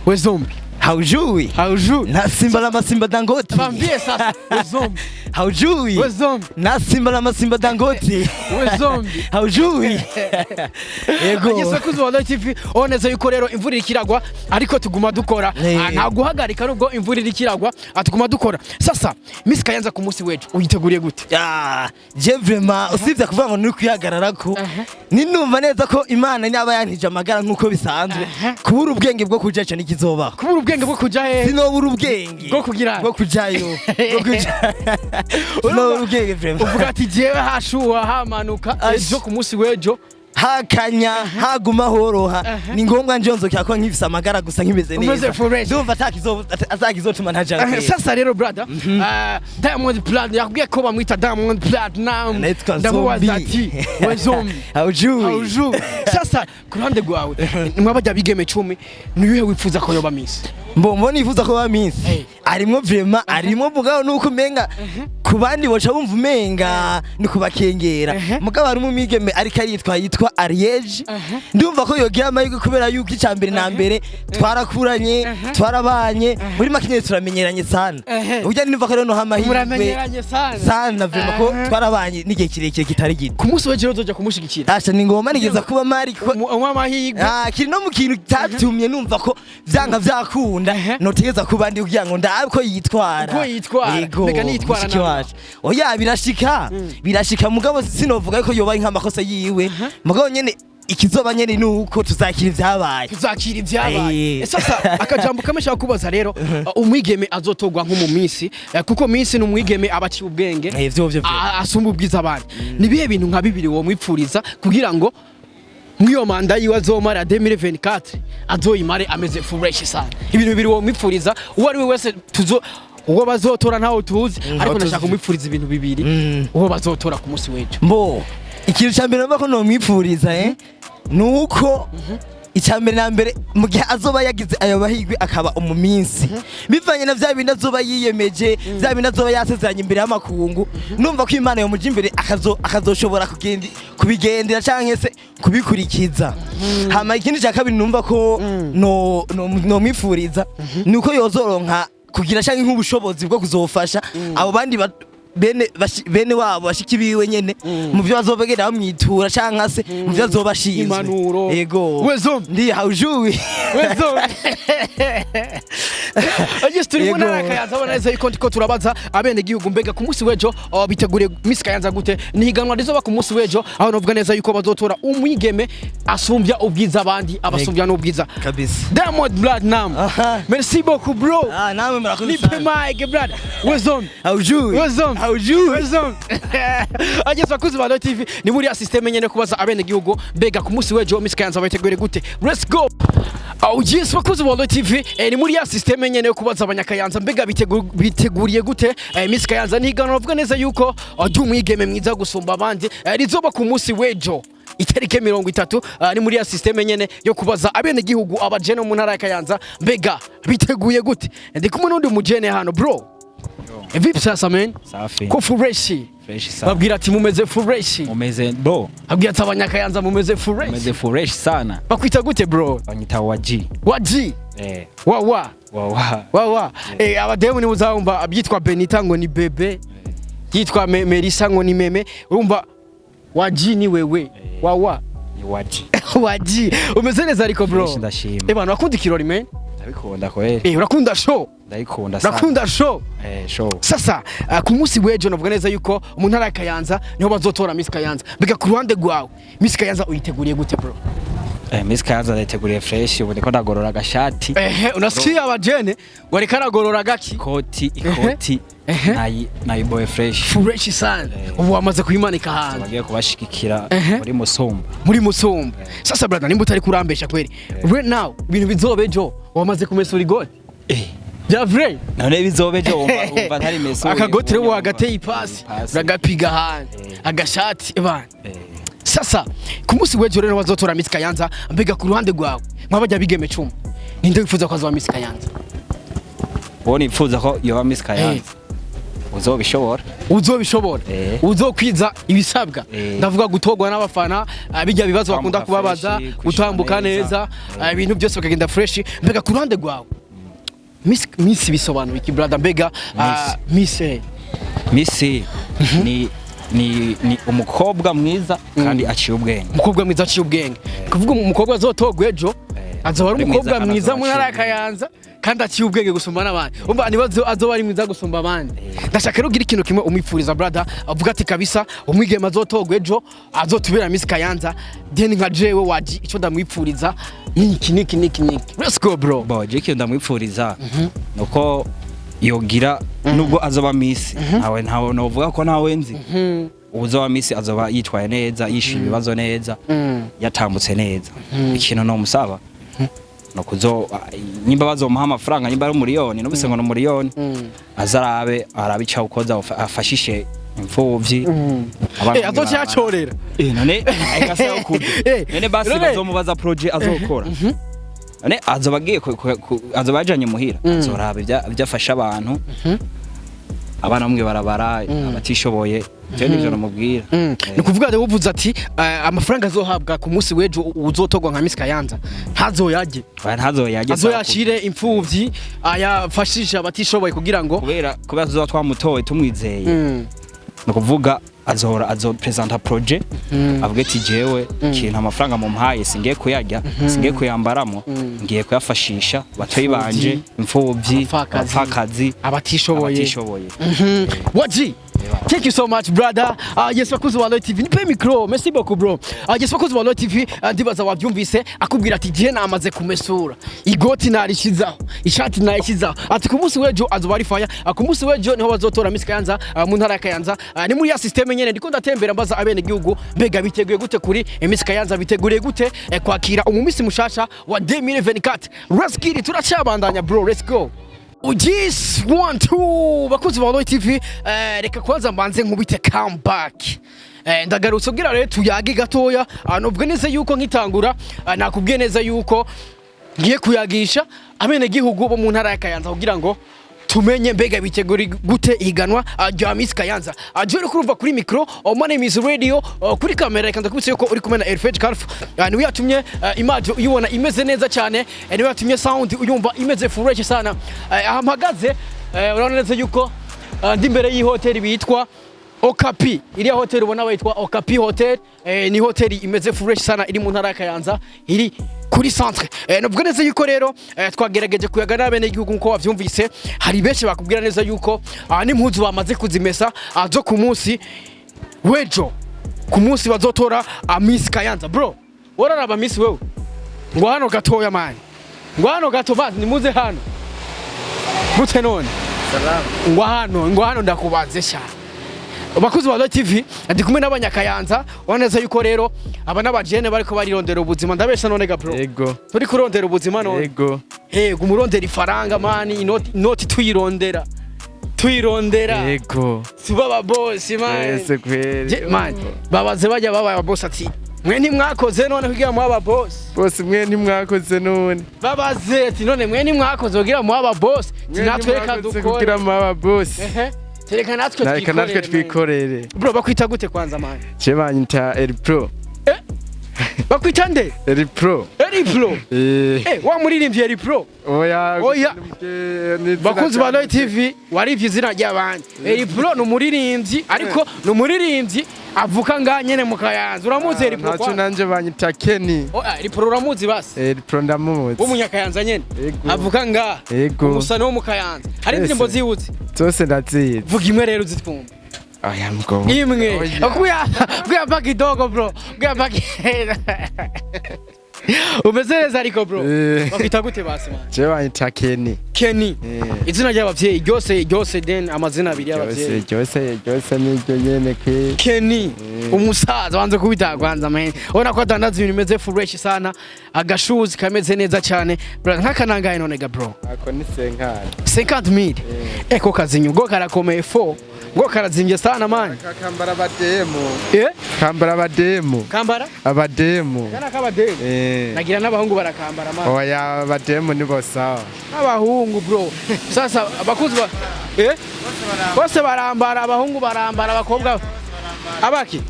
we zombie. Haujui. Haujui. Na Simba la masimba Dangote. Bambie sasa, we zombie. Haujui. We zombie. Na Simba la masimba Dangote. We zombie. Haujui. Yego. Ageze kuzuba Royal TV, oneza yuko rero imvura irikiragwa, ariko tuguma dukora. Nta guhagarika nubwo imvura irikiragwa, tuguma dukora. Sasa Miss Kayanza ku munsi w'ejo uyiteguriye gute? Je vraiment, usibye kuvuga ngo nuri kwihagarara ko ninumva neza ko Imana naba yantije amagara nk'uko bisanzwe, kubura ubwenge bwo kuja ico nikizobaho. Kubura ubwenge. Ubwenge bwo kuja hehe? Sinobura ubwenge Bwo kugira? Bwo kujayo, bwo kuja. Sinobura ubwenge vraiment. Uvuga ati jewe hashuha hamanuka Ash. ejo, ku munsi w'ejo. Hakanya haguma horoha, ni ngombwa njonzokera ko nkifise amagara gusa, nkimeze Umeze neza. fresh. Ndumva atakizotuma ntaja. Sasa rero brother, Diamond Platnumz yakubwiye ko bamwita Diamond Platnumz. Naitwa Ndamubaza Zombie. ati we Zombie. Haujui. Haujui. Sasa ku ruhande rwawe, mwabajya bigeme 10, niwe wifuza ko yoba Miss? Mbombo nifuza ko ba Miss Eh. arimwo vraiment, arimwo, mugabo nuko umenga ku bandi boca bumva umenga ni kubakengera. Mugabo harimo umwigeme ariko aritwa, yitwa Ariege. Ndumva ko yogira amahirwe kubera yuko icya mbere na mbere twarakuranye, twarabanye, muri make nyene turamenyeranye sana. Burya ndumva ko rero noha amahirwe. Muramenyeranye sana. Sana vraiment, ko twarabanye n'igihe kirekire kitari gito. Ku munsi w'ejo uzoja kumushigikira? Asha, ni ngoma nigeza kuba mari kuko Umuha amahirwe. Ah, kiri no mu kintu cyatumye numva ko vyanka vyakunda notegeza kuba ndi kugira ngo ndabe ko yitwara. Uko yitwara. Yego, Mbega niyitwara mushiki nawe? wacu. Oya, birashika, birashika, mugabo sinovuga ko yoba ari nk'amakosa yiwe, mugabo nyene ikizoba nyene nuko tuzakira ivyabaye. Tuzakira ibyabaye. Eh. Sasa akajambo kamwe shaka kubaza rero, umwigeme azotogwa nko mu minsi, kuko minsi ni umwigeme aba aciye ubwenge. Eh, vyo. Asumba ubwiza abandi. Ni bihe bintu nka bibiri wo mwipfuriza kugira ngo mw'iyo manda yiwe azomara 2024 azoyimare ameze fresh sana? Ibintu bibiri wo mwipfuriza, uwo ari we wese tuzo uwo bazotora ntawo tuzi, ariko ndashaka kumwipfuriza ibintu bibiri, uwo bazotora ku munsi w'ejo. Mbo ikintu ca mbere numva ko nomwipfuriza nuko icya mbere na mbere mu gihe azoba yagize ayo mahirwe akaba umuminsi, bivanye na vya bindi azoba yiyemeje, vya bindi azoba yasezeranye imbere y'amakungu, numva ko Imana yomuja imbere akazoshobora kubigendera canke se kubikurikiza. Hama ikindi cya kabiri numva ko nomwipfuriza ni uko yozoronka kugira canke nk'ubushobozi bwo kuzofasha abo bandi bene wabo, bashiki biwe nyene, mu byo bazobegera bamwitura canke se mu byo azobashinzwe. Impanuro. Yego. We Zombi. Ndi haujui. Wezo. Yes, turi mu Yego. ntara ya Kayanza, abona neza yuko ndiko turabaza abene gihugu mbega ku munsi w'ejo, oh, biteguriye Miss Kayanza gute? Ni higanwa rizoba ku munsi w'ejo, aho novuga neza yuko bazotora umwigeme asumbya ubwiza abandi, abasumbya n'ubwiza. Kabisa. Diamond Platnumz. Aha. Merci beaucoup bro. Ah, namwe murakoze Nipe sana. mic brother. Wezo. Haujui. Wezo. Haujui. Wezo. Ageze bakuzi ba TV, ni muri ya system nyene kubaza abene gihugu mbega ku munsi w'ejo Miss Kayanza bategure gute. Let's go. Oh yes, bakuzi ba TV, ni muri ya system nyene yo kubaza abanyakayanza mbega biteguriye gute Miss Kayanza. Ni higanwa bavuga neza yuko ry'umwigeme mwiza gusumba abandi, rizoba ku munsi w'ejo itariki 30. Ni muri ya system nyene yo kubaza abene gihugu, abajene mu ntara ya Kayanza, mbega biteguye gute. Ndi kumwe n'undi mujene hano. Bro, vipi sasa man? Safi. Ko fresh? Fresh sana. Babwira ati mumeze fresh. Mumeze bro, Abwira ati abanyakayanza mumeze fresh. mumeze fresh sana. Bakwita gute bro? Banyita wa G. Wa G? Eh, Wa wa? Wa wa. Wa wa. Abademu ni muzabumva byitwa Benita ngo ni bebe, yitwa Melissa ngo ni meme. Urumva wa G ni wewe. Wa wa. Ni wa G. Wa G. Umeze neza ariko bro? Fresh, ndashima. Bana, urakunda ikirori man? Ndabikunda kweli. Urakunda show? Ndayikunda sana. Urakunda show? Eh, show. Sasa ku munsi w'ejo navuga neza yuko mu ntara ya Kayanza niho bazotora Miss Kayanza. Mbega ku ruhande rwawe Miss Kayanza uyiteguriye gute bro? Eh, Miss Kayanza ndayiteguriye fresh, ubu ndiko ndagorora agashati. Ehe, unasikia abajene wareka aragorora gaki? Ikoti Ehe. Nayiboye fresh. Fresh sana. Ubu wamaze kuyimanika hanze. Bagiye kubashigikira Ehe. muri Musumba. Muri Musumba. Sasa brother, nimba utari kurambesha kweli. Right now ibintu bizoba ejo wamaze kumesura igoti. Eh. Bya vrai. None bizobe ejo wumva ntari mesuye. Akagote rero wagateye ipasi. Ipasi. Uragapiga hanze. Agashati bana. Eh. Sasa ku munsi w'ejo rero bazotora Miss Kayanza, mbega ku ruhande rwawe mwabajya bigeme 10, ninde wifuza ko azoba Miss Kayanza? Wowe nifuza ko yoba Miss Kayanza. Uzobishobora. Uzobishobora? Eh. Uzokwiza ibisabwa? Eh. Ndavuga gutorwa n'abafana, bijya bibazo bakunda Gutambuka kubabaza, fresh, kwishura gutambuka neza. neza, ibintu byose bikagenda fresh. Mbega ku ruhande rwawe Miss bisobanuye iki brother? Mbega Miss Miss ni umukobwa mwiza kandi aciye ubwenge. Umukobwa mwiza aciye ubwenge, kuvuga umukobwa azotogwa ejo Eh. azoba ari Ari mwiza umukobwa kandi mwiza azoba mu ntara ya aciye ubwenge. Kayanza. Kandi aciye ubwenge gusumba n'abandi. Umva, niba azoba ari mwiza gusumba abandi. Ndashaka rero ugira ikintu kimwe umwipfuriza, brother, avuga ati kabisa umwigeme azotogwa ejo azotubera Miss Kayanza, then nka jewe waji ico ndamwipfuriza niki niki niki niki. Let's go, bro. Bo je ikintu ndamwipfuriza nuko yogira, nubwo azoba Miss, ntawe novuga ko ntawe nzi, uzoba Miss azoba yitwaye neza, yishyuye ibibazo neza, yatambutse neza. Ikintu nomusaba nukuzo nyimba bazomuha amafaranga, nyimba ari umuriyoni, nubise ngo ni umuriyoni, azarabe arabe ico awukoza, afashishe imfuvyi, abana. Azoca yacorera. None eka yo kurya. None basi bazomubaza projet azokora. None azoba agiye azoba yajanye muhira, azoraba ivyafasha abantu, abana bamwe barabara, abatishoboye. Je nivyo namubwira. Ni ukuvuga rero uvuze ati amafaranga azohabwa ku munsi w'ejo uzotogwa nka Miss Kayanza ntazoyarye? Oya, ntazoyarye. Azoyashire imfuvyi, ayafashishe abatishoboye kugira ngo Kubera tuzoba twamutoye tumwizeye, ni ukuvuga azohora azopresenta projet, avuge ati jewe ikintu amafaranga mumpaye singiye kuyarya, singiye kuyambaramo, ngiye kuyafashisha batoyi banje, imfuvyi, abapfakazi, abapfakazi, abatishoboye. Abatishoboye. Waji, thank you so much, brother. Yes, bakuzi wa Roy TV. Nipe micro. Merci beaucoup, bro. Yes, bakuzi wa Roy TV. Ndibaza wabyumvise akubwira ati je namaze kumesura. Igoti narishizaho. Ishati nayishizaho. Ati ku munsi w'ejo azoba ari fire. Ku munsi w'ejo niho bazotora Miss Kayanza mu ntara ya Kayanza. Ni muri ya system nyene ndiko ndatembera mbaza abene gihugu mbega biteguye gute kuri Miss Kayanza, biteguriye gute kwakira umumisi mushasha wa 2024. Let's get it. Turacabandanya, bro. Let's go. Ugis one two, bakuzi ba Roy TV, reka kwanza mbanze nkubite comeback. Ndagarutse ubwira rero tuyage gatoya. Nubwo neza yuko nkitangura nakubwiye neza yuko ngiye kuyagisha abene gihugu bo mu ntara ya Kayanza kugira ngo tumenye mbega biteguri gute ihiganwa rya Miss Kayanza. Je uri kurumva kuri micro, my name is Radio, kuri kamera reka ndakubitse yuko uri kumwe na Elfage Carf. Niwe yatumye image uyibona imeze neza cyane, niwe yatumye sound uyumva imeze fresh sana. Aha mpagaze, urabona neza yuko ndi imbere y'ihoteli bitwa Okapi. Iriya hoteli ubona bayitwa Okapi Hotel, ni hoteli imeze fresh sana, iri mu ntara ya Kayanza, iri kuri centre. Nuvuga neza yuko rero twagerageje kuyaga n'abene igihugu nkuko wavyumvise, hari benshi bakubwira neza yuko n'impuzu bamaze kuzimesa zo ku munsi w'ejo, ku munsi bazotora Miss Kayanza. Bro, wararaba Miss wewe? Ngo hano gatoya, man, ngo hano gato basi, nimuze hano gute none? Ngo hano, ngo hano ndakubaze sha. Bakuzi ba Roy TV, ndi kumwe n'abanyakayanza, ubona neza yuko rero aba n'abajene bariko barirondera ubuzima. Ndabesha none ga bro? Ego. Turi kurondera ubuzima none? Ego. Yego, umurondera ifaranga, man, inoti, inoti tuyirondera, tuyirondera. Ego. Tuba aba boss, man. Ese kweli. Man, babaze bajya babaye aba boss ati mwe ntimwakoze none kugira mube aba boss? Bose mwe ntimwakoze none. Babaze ati none mwe ntimwakoze kugira mube aba boss? Ati Mwe natwe reka ntimwakoze dukore. kugira mube aba boss. Ehe, reka natwe Reka natwe twikorere, man. twikorere. Bro, bakwita gute kwanza, man? Je banyita El Pro. Bakwita nde? El Pro. Eri Pro? Eh. Wa muririmbyi Eri Pro? Oya. Oya. Ni izina Bakunzi ba Roy ryanje. TV, warivye izina ry'abandi. Eri Pro ni umuririmbyi, ariko ni umuririmbyi avuka ngaha nyene mu Kayanza. Uramuzi Eri Pro? Ntaco. Kwanza? Nanje banyita Kenny. Oh, Eri Pro uramuzi basi? El Pro ndamuzi. W'umunyakayanza nyene? Ego. Avuka ngaha? Ego. Umusano wo mu Kayanza. Hari Ese. indirimbo ziwuzi? Zose ndazizi. Vuga imwe rero uzitwumva. Oya mugabo. Imwe. Oya. Kuya kuya paki dogo, bro, kuya paki. Umeze neza ariko, bro? Eh. Bakwita gute basi, man? Je banyita Kenny. Kenny? Eh. Izina ry'abavyeyi ryose ryose, then amazina abiri Ryose y'abavyeyi? ryose ryose niryo nyene kwe. Kenny, umusaza wanze kubita kwanza, man. Ubona ko adandaza ibintu bimeze fresh sana, agashuzi kameze neza cyane, bro. Nkakanangaye none ga, bro? Ako ni senkani. 50000 eko kazinyu ngo karakomeye fo, ngo karazimbye sana, man. Kambara abademu. Eh. Kambara abademu. Kambara? Abademu. Kana kabademu? Eh. Nagira n'abahungu barakambara, man. Oya, abademu nibo sawa. N'abahungu, bro. Sasa abakuzi ba bose barambara, abahungu barambara, abakobwa abaki?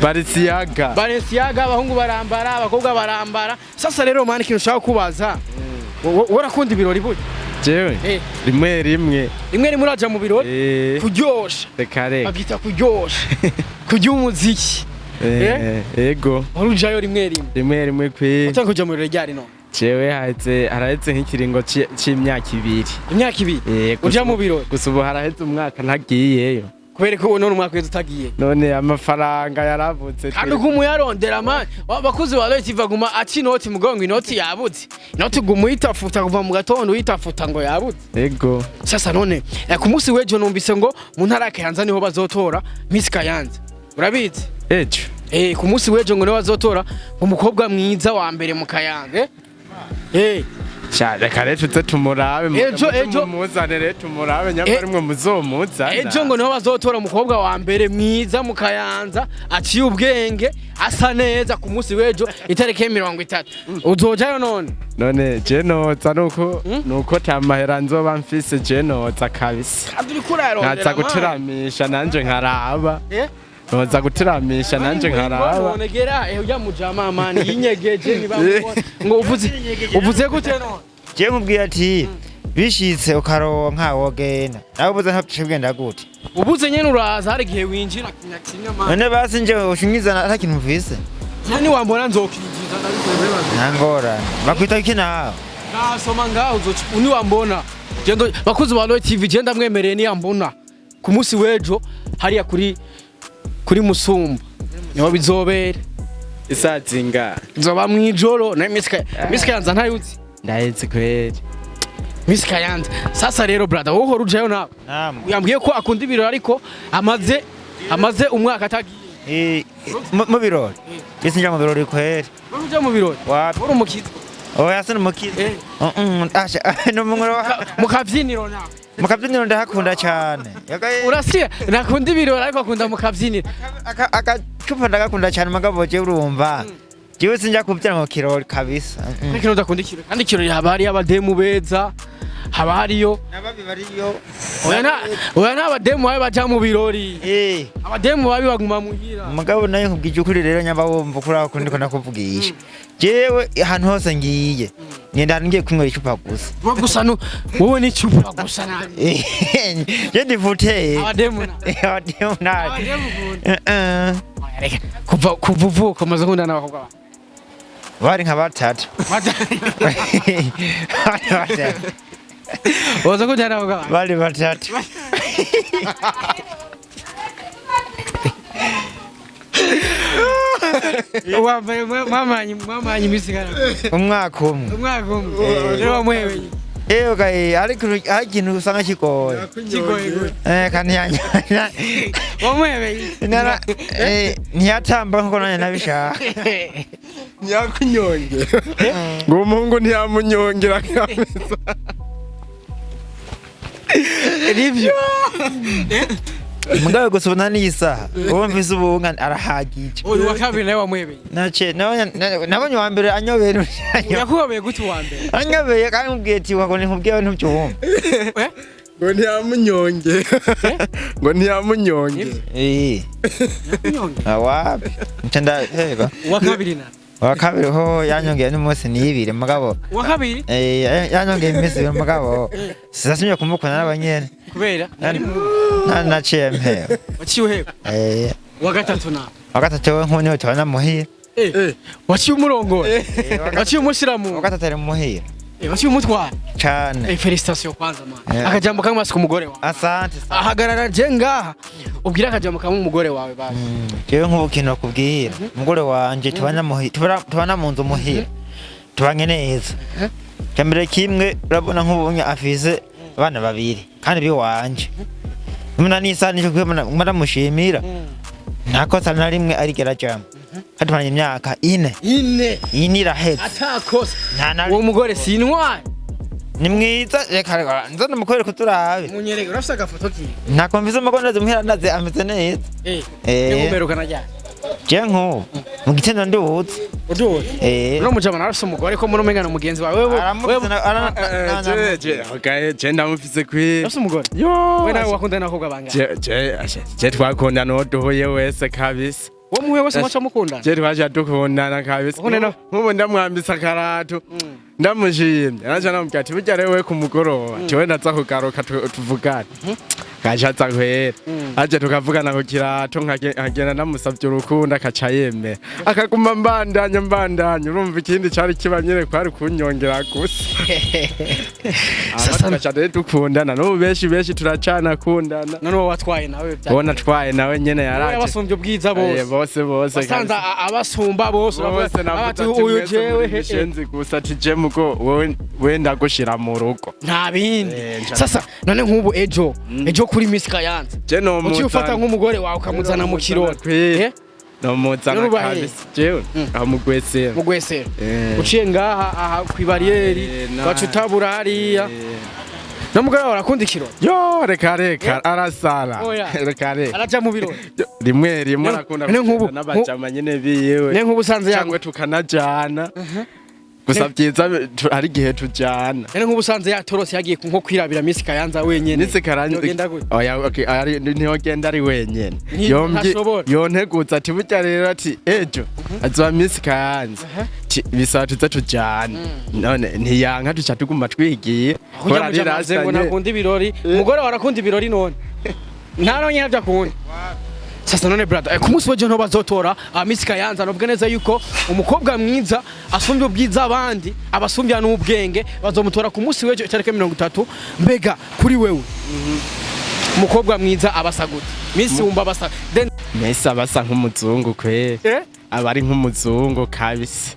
Balenciaga. Balenciaga, abahungu barambara, abakobwa barambara. Sasa rero, man, ikintu ushaka kubaza, wowe urakunda ibirori burya? Jewe? Eh. Rimwe rimwe. Rimwe rimwe uraja mu birori? Eh. Kuryosha? Reka reka. Babyita kuryosha, kurya umuziki. Eh, ego. Wari ujayo rimwe rimwe? Rimwe rimwe kwe. Utanga kuja mu birori ryari none? Jewe haheze haraheze nk'ikiringo c'imyaka 2. Imyaka 2 uja mu birori? Gusa ubu haraheze umwaka ntagiyeyo. Kubera ko none umwaka wese utagiye? None amafaranga yaravutse. Kandi uko uyarondera man, abakozi ba Royal TV baguma aca inoti mugongo, inoti yabuze, inoti uguma uyitafuta kuva mu gatondo uyitafuta ngo yabuze. Ego. Sasa none ku munsi w'ejo numvise ngo mu ntara ya Kayanza niho bazotora Miss Kayanza, urabizi? Ejo? Ku munsi w'ejo ngo niho bazotora umukobwa mwiza wa mbere mu Kayanza. Sha, reka rero tuze tumurabe. Ejo. Muzane rero tumurabe nyamara mwe muzomuzana. Ejo ngo niho bazotora umukobwa wa mbere mwiza mu Kayanza, aciye ubwenge, asa neza, ku munsi w'ejo itariki ya 30. Uzojayo none? None je noza nuko tamahera nzoba mfise, je noza kabisa. Kandi uriko urayarondera. Nkaza Man. guteramisha nanje nkaraba. Noza guteramisha nanje nkaraba. None gera ujya mujama man yinyegeje ntibamubona ngo uvuze gute none? Je nkubwira ati bishitse ukaronka wogenda, nawe ubuze ntabyo ugenda gute? Ubuze nyene uraza, hari igihe winjira kimya kimya man. None basi nje ushinyizana ata kintu mvise. Yani wambona nzokinjiza ndabikora. Nta ngorane, bakwita iki nawe? Nasoma ngaho uzoca uniwambona. Gendo bakuzi ba Royal TV, je ndamwemereye niyambona ku munsi w'ejo hariya kuri Musumba niho bizobera. Isazinga. Nzoba mwijoro na Miss Kayanza ntayuzi. Ndahetse kweri. Miss Kayanza. Sasa rero brother, wowe uhora ujayo nawe? Naam. Yambwiye ko akunda ibirori ariko amaze umwaka atagiye. Mu birori je sinja mu birori kweri. Wowe uja mu birori? Wapi. Uri umukiza? Oya, sinumukiza. Asha n'umwe Mu kabyiniro nawe? Mu kabyiniro ndahakunda cyane. Urasiye nakunda ibirori ariko akunda mu kabyiniro. Akacupa ndagakunda cyane, mugabo je urumva jewe sinja kubyina mu kirori kabisa. Ariko udakunda ikirori, kandi ikirori haba hariyo abademu beza, haba hariyo N'ababi bariyo. Oya, nta abademu babi baja mu birori. Abademu babi baguma muhira. Mugabo nayo nkubwije ukuri rero, nyamba wumva kuri aho kundi ko nakuvugisha, jewe ahantu hose ngiye ngenda ahantu ngiye kunywera icupa gusa. Wowe gusa wowe n'icupa gusa nabi. Je ndivuteye. Abademu na Abademu nabi. Abademu ukunda. Oya, reka. Kuva uvuka umaze gukundana n'abakobwa bangahe? Bari nka batatu. Bari batatu. Umaze gukundana n'abakobwa bangahe? Bari batatu. Wambaye mwamanye iminsi ingana? Umwaka umwe. Umwaka umwe rero wamuhebeye? Ewe gaye, ariko hari ikintu usanga kigoye. Kigoye gute? Kandi Wamuhebeye? Ntiyatamba nkuko nanjye nabishaka. Ntiyakunyongera ngo umuhungu ntiyamunyongera kabisa. Nivyo. Mugabo gusa ubona n'iyi saha uwo mvise ubu arahagije. Uyu wa kabiri nawe wamuhebeye? Nace nabonye uwa mbere anyobera. Yakuhobeye gute uwa mbere? Anyobeye kandi nkubwiye ati wako nkubwiye ntubyumva. Ngo ntiyamunyongera, ngo ntiyamunyongera. Wapi, nca ndaheba. Uwa kabiri na Uwa kabiri ho yanyongeye n'umunsi niyibire mugabo. Uwa kabiri? Yanyongeye iminsi ibiri mugabo sinasubye kumukunda n'abanyene. Kubera? Naciye mpeba. Waciye uheba? Eh. Uwa gatatu nawe? Uwa gatatu we nk'ubu niwe tubana muhira. Waciye umurongora, waciye umushyira mu Uwa gatatu ari muhira. Waciye umutwara? Cane. Félicitations kwanza man. Akajambo kamwe basi ku mugore wawe. Asante. Ahagarara je ngaha ubwire akajambo kamwe umugore wawe basi. Jewe nk'ubu kintu nakubwira umugore wanje tubana muhira, tubana mu nzu muhira, tubanye neza. Cyambere kimwe urabona nk'ubu afise abana babiri kandi biwanje muna n'isaha nico ndamushimira, nta kosa na rimwe arigera ajamwo, kandi tumaranye imyaka 4. 4? 4 iraheze. Atakosa? Nta na. Uwo mugore si intwari? Ni mwiza, reka nza ndamukwereka turabe. Munyereke, urafise agafoto kiwe? Ntako mvise umugore, ndazi muhira, ndazi ameze neza. Nimumerukana ryari? Je nk'ubu mu gitondo nduhutse. Uduhutse? Eh. Uno mujama nawe afise umugore ko muri umengana mugenzi wawe wewe? Aramufise. Je ndamufise kwi Afise umugore? Yo. We nawe wakundana n'abakobwa bangahe? Je twakundana uwo duhuye wese kabisa. Uwo muhuye wese mwaca mukundana? Je twaja dukundana kabisa. Ukundana? Nk'ubu ndamwambitse akarato ndamushimye, naca namubwira ati burya rero we ku mugoroba jewe ndaza kugaruka tuvugane. Kashatsa kwera aje tukavugana ku kirato, nkagenda namusavye urukundo, akaca yemera, akaguma mbandanya mbandanya. Urumva ikindi cari kiba nyene kwari kunyongera gusa. Sasa- Sasa rero dukundana n'ubu, benshi benshi turacana kundana. None wowe watwaye nawe bya Ubona atwaye nawe nyene yaraje. Yabasumbye ubwiza Eh, bose? Bose bose. Wasanze abasumba bose? Bose navuze ati ati uyu mwese jewe muri bishenzi gusa, ati je mugo wewe wenda gushira mu rugo. Nta bindi. Eh, Sasa none nk'ubu ejo kuri Miss Kayanza Je no uciye ufata nk'umugore wawe ukamuzana mu kirori, eh? Nomuzana. None uba he? Kabisa jewe aho mugwesera. Mu Gwesero? Eh. Uciye ngaha aha kw'ibariyeri? Eh, waca utabura hariya. N'umugore wawe arakunda ikirori? Yo, reka reka, arasara. Oya. Reka reka. Araja mu birori? Yo, rimwe rimwe arakunda none kugenda n'abajama nyene biwe. Ne nk'ubu usanze Cyangwa tukanajana gusa, byiza hari igihe tujana. None nk'ubu usanze yatorotse yagiye nko kwirabira Miss Kayanza wenyene? Nise karanje. Yogenda gute? Oya, okay, ntiyogenda ari wenyene. Yombye Ntashobora. yonteguza ati burya rero, ati ejo azoba Miss Kayanza. Ati bisaba tuze tujane, none ntiyanka, tuca tuguma twigiye. Kuja mujamaze ngo ntakunda ibirori. Umugore wawe arakunda ibirori? None nta nonye navyo akunda. Sasa none brother, ku munsi w'ejo nto bazotora Miss Kayanza, novuga neza yuko umukobwa mwiza asumbya ubwiza abandi, abasumbya n'ubwenge, bazomutora ku munsi w'ejo itariki 30. Mbega kuri wewe umukobwa mwiza abasa gute? Miss wumva abasa then? Miss abasa nk'umuzungu kwe. Eh? Aba ari nk'umuzungu kabisa.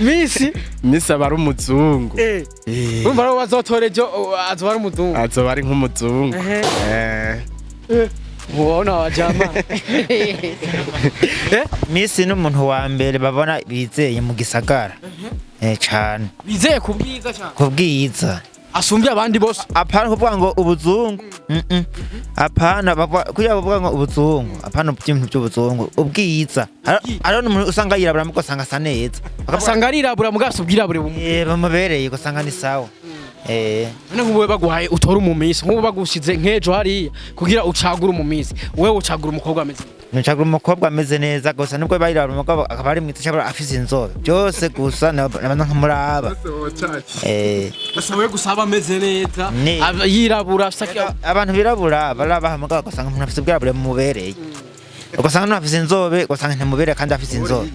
Miss? Miss aba ari umuzungu. Eh. Eh. Urumva rero bazotora ejo azoba ari umuzungu. Azoba ari nk'umuzungu. Ehe. Eh. Muona wajama, eh. Miss ni umuntu wa mbere babona bizeye mu gisagara. Eh, cane. Bizeye ku bwiza cyane? Ku bwiza. Asumbye abandi bose? Apana kuvuga ngo ubuzungu. Apana kugira bavuga ngo ubuzungu, apana ibintu by'ubuzungu, ubwiza. Hariho n'umuntu usanga yirabura muko usanga asa neza. Asanga arirabura mugaso ubwirabure bumwe. Eh, bamubereye ugasanga ni sawa. Eh. None nk'ubu baguhaye utora umumisi, nk'ubu bagushize nk'ejo hariya kugira ucagure umumisi, wewe ucagura umukobwa ameze gute? Ncagura umukobwa ameze neza gusa, nubwo bayirabura umukobwa akaba ari mwiza cyangwa afise inzobe byose gusa nabanza nkamuraba. Eh. Gusa wewe gusa aba ameze neza? Yirabura afise Abantu birabura barabaha mugabo ugasanga umuntu afise ubwirabure bumubereye, ugasanga n'umuntu afise inzobe ugasanga ntimubereye kandi afise inzobe.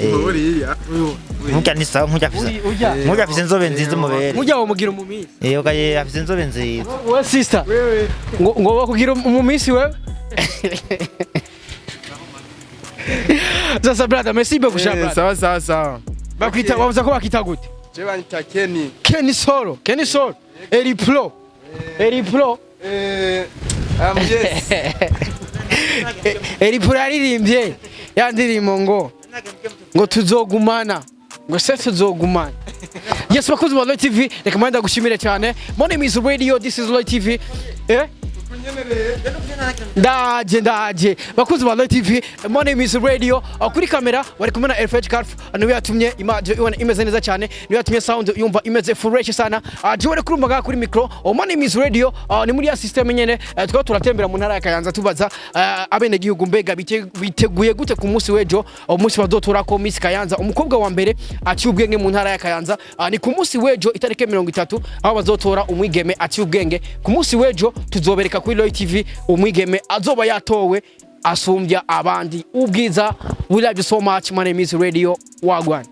Eh. Buriya. Nkurya ni sawa, nkurya afise Urya. nkurya afise inzobe nziza umubereye. Nkurya womugira umumisi? Eh, ugaye afise inzobe nziza. We sister, ngo bakugira umumisi wewe? Sasa brother, merci beaucoup Eh, brother. Sawa sawa sawa. Bakwita, bavuza ko bakita gute? Je banyita Kenny. Kenny Solo, Kenny Solo, Eri Pro, Eri Pro. Eh, yes. Eri Pro yaririmbye ya ndirimbo ngo tuzogumana, ngo se tuzogumana. Yes, bakunzi ba Royal TV, reka mwenda ndagushimire cyane. My name is Radio, this is Royal TV. Eh, ndaje ndaje. Bakunzi ba Royal TV, my name is Radio. Kuri kamera wari kumwe na FH Carf, niwe yatumye image ibona imeze neza cyane, niwe yatumye sound yumva imeze fresh sana. Jewe kuri mbaga kuri micro, my name is Radio. Ni muri ya system nyene, twaba turatembera mu ntara ya Kayanza tubaza abenegihugu mbega biteguye gute ku munsi w'ejo, umunsi bazotora ko Miss Kayanza, umukobwa wa mbere aciye ubwenge mu ntara ya Kayanza. Ni ku munsi w'ejo itariki 30 aho bazotora umwigeme aciye ubwenge. Ku munsi w'ejo tuzobereka kuri Royal TV umwigeme azoba yatowe asumbya abandi ubwiza. We love you so much. My name is Radio, wagwan.